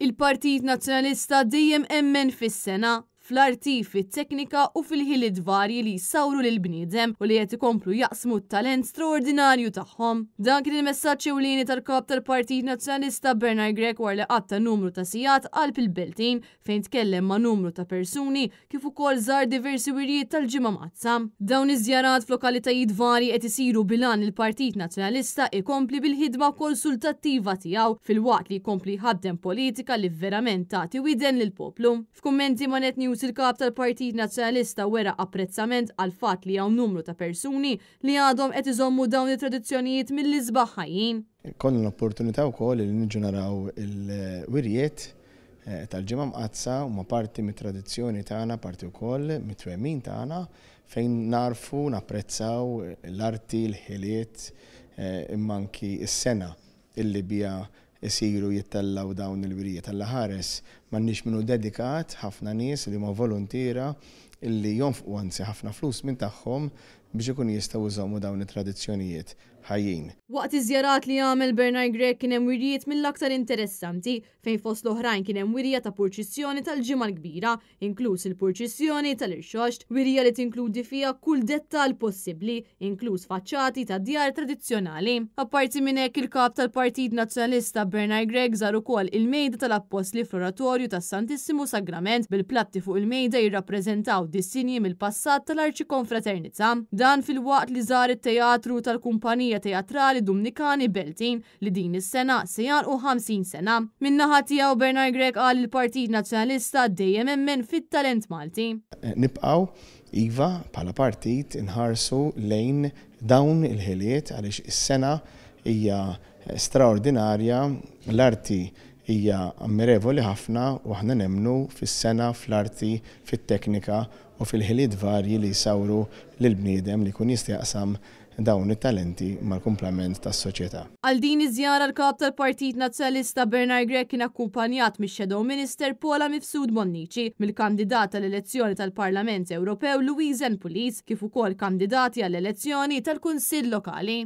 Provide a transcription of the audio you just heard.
Il-Partit Nazzjonalista dejjem emmen fis-sengħa, fl-arti, fit-teknika u fil-ħiliet varji li jsawru lill-bniedem u li qed ikomplu jaqsmu t-talent straordinarju tagħhom. Dan kien il-messaġġ ewlieni tal-Kap tal-Partit Nazzjonalista Bernard Grech wara li qatta' numru ta' sigħat qalb il-Beltin fejn tkellem ma' numru ta' persuni kif ukoll żar diversi wirjiet tal-Ġimgħa Mqaddsa. Dawn iż-żjarat f'lokalitajiet varji qed isiru bil-għan li l-Partit Nazzjonalista ikompli bil-ħidma konsultattiva tiegħu filwaqt li jkompli jħaddem politika li verament tagħti widen lill-poplu. F'kummenti ma' Net News il-Kap tal-Partit Nazzjonalista wera apprezzament għall-fatt li hawn numru ta' persuni li għadhom qed iżommu dawn it-tradizzjonijiet mill-isbaħ ħajjin. Konna l-opportunità wkoll li niġu naraw il-wirjiet tal-Ġimgħa Mqaddsa, huma parti mit-tradizzjoni tagħna, parti wkoll mit-twemmin tagħna fejn nagħrfu napprezzaw l-arti, l-ħiliet imma anki s-sengħa illi biha jsiru jittellgħu dawn il-wirjiet. Alla ħares m'għandniex min hu dedikat, ħafna nies li huma voluntiera illi jonfqu anzi ħafna flus minn tagħhom biex ikunu jistgħu jżommu dawn it-tradizzjonijiet ħajjin. Waqt iż-żjarat li għamel Bernard Grech kien hemm wirjiet mill-aktar interessanti fejn fost l-oħrajn kien hemm wirja ta' purċissjoni tal-Ġimgħa l-Kbira, inkluż il-purċissjoni tal-Irxoxt, wirja li tinkludi fiha kull dettall possibbli, inkluż faċċati ta' djar tradizzjonali. Apparti minn hekk il-Kap tal-Partit Nazzjonalista Bernard Grech żar ukoll il-Mejda tal-Appostli fl-Oratorju tas-Santissimu Sagrament bil-platti fuq il-mejda jirrappreżentaw disinji mill-passat tal-Arċikonfraternità. Dan filwaqt li żar it-teatru tal-Kumpanija Teatrali Dumnikani Beltin li din is-sena se jagħlqu 50 sena. Min-naħa tiegħu Bernard Grech qal li l-Partit Nazzjonalista dejjem emmen fit-talent Malti. Nibqgħu, iva, bħala partit inħarsu lejn dawn il-ħiliet għaliex is-sengħa hija straordinarja, l-arti hija ammirevoli ħafna u aħna nemmnu fis-sengħa, fl-arti, fit-teknika u fil-ħiliet varji li jsawru lill-bniedem li jkun jista' jaqsam dawn it-talenti mal-kumplament tas-soċjetà. Għal din iż-żjara l-Kap tal-Partit Nazzjonalista Bernard Grech kien akkumpanjat mix-Shadow Minister Paula Mifsud Bonnici, mill-kandidat tal-elezzjoni tal-Parlament Ewropew Louise Ann Pulis kif ukoll kandidati għall-elezzjoni tal-Kunsill Lokali.